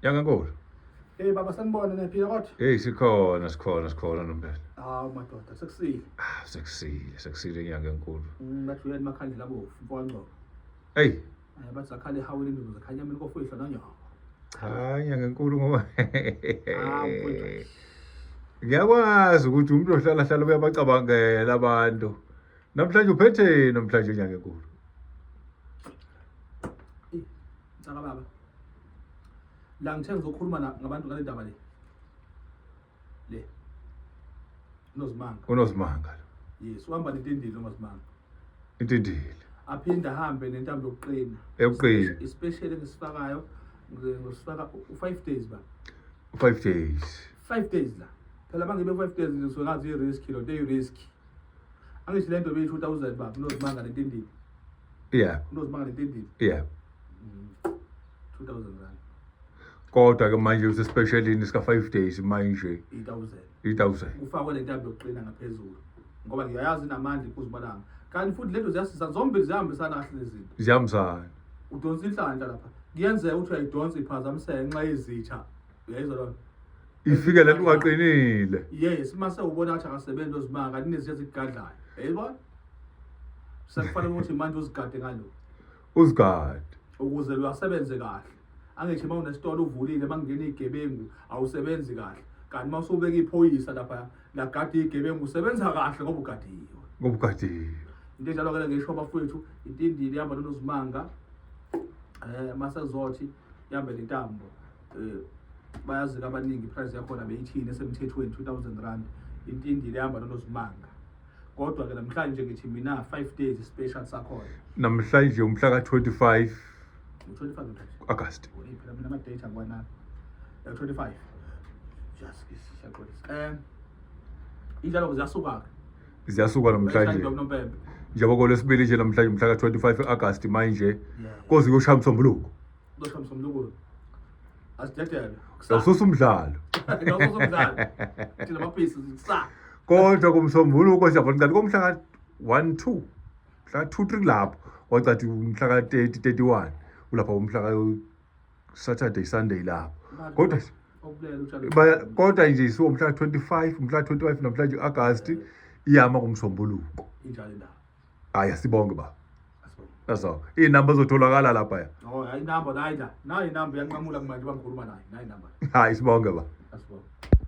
Yangankulu. Hey baba sanibona niyaphila kodwa? Hey sikhona sikhona sikhona nomphela. Hawu madoda sekusile. Ah sekusile sekusile inyanga enkulu. Bathi uyani makhandlela abovu mfowangcobo. Hey. Eh bathi zakhala ehawini induku zakhanya mina kofuyihla nonyoko. Cha inyanga enkulu ngoba. Hawu mfowethu. Ngiyakwazi ukuthi umuntu ohlala hlala uyabacabangela abantu. Namhlanje uphetheni namhlanje inyanga enkulu. Mntaka baba. La ngithe ngizokhuluma ngabantu ngale ndaba le. Le. Unozimanga. Unozimanga. Yes, uhamba nentindile uNozimanga. Intindile. Aphinde ahambe nentambo yokuqina. Yokuqina. Especially ngisifakayo ngisifaka u5 days ba. U5 days. 5 days la. Phela bangibe 5 days ngisuke ngazi i-risk lo, nto eyi-risk. Angithi lento beyi 2000 baba, unozimanga nentindile. Unozimanga nentindile. 2000 rand. Kodwa ke manje usespecialini sika 5 days manje. 8000. 8000. Kufakwe lentambo yokuqina ngaphezulu. Ngoba ngiyayazi inamandla ikuzibalanga. Kanti futhi lento ziyasiza zombili ziyahambisana kahle lezi zinto. Ziyahambisana. Udonsa inhlanhla lapha. Kuyenzeka ukuthi uyayidonsa iphazamiseke ngenxa yezitha. Uyayizwa lona? Ifike lento ungaqinile. Yes, mase ubona ukuthi akasebenzi ozimanga kanti nezitha ezikugadlayo. Uyayibona? Sekufanele ukuthi manje uzigade ngalo. Uzigade. Ukuze luyasebenze kahle. Angithi uma unesitolo uvulile makungena izigebengu awusebenzi kahle. Kanti uma usubeka iphoyisa lapha lagada izigebengu usebenza kahle ngoba ugadiwe. Ngoba ugadiwe. Into enjalo ke ngisho bafowethu intindile ihamba nonozimanga. Mase kuzothi ihambe nentambo. Bayazi abaningi price yakhona beyithini esemthethweni 2000 rand. Intindile ihamba nonozimanga. Kodwa ke namhlanje ngithi mina 5 days special sakhona. Namhlanje umhla ka-25 25 namhlanje. August. Phela mina ama date angikwanani. 25. Just siyaxolisa. Injalo ziyasuka ke. Ziyasuka namhlanje. Njengoba kolwesibili nje namhlanje umhla ka-25 August manje. Koze kuyoshaya umsombuluko. Kuyoshaya umsombuluko. Asidedele. Awususa umdlalo. Awususa umdlalo. Thina amapisi sa. Kodwa kumsombuluko siyabona kanti komhla ka 1 2 mhla 2 3 lapho wacathi umhla ka 30 31 ulapha umhla ka Saturday Sunday lapho. Kodwa kodwa nje isuka umhla 25 umhla 25 namhlanje August iyama kumsombuluko. Injalo indaba. Hayi asibonge baba. Aso, inamba zotholakala lapha ya. Oh, hayi inamba nayi la. Nayi inamba yanqamula kumanje bangikhuluma naye. Nayi inamba. Hayi sibonge ba. Asibonge.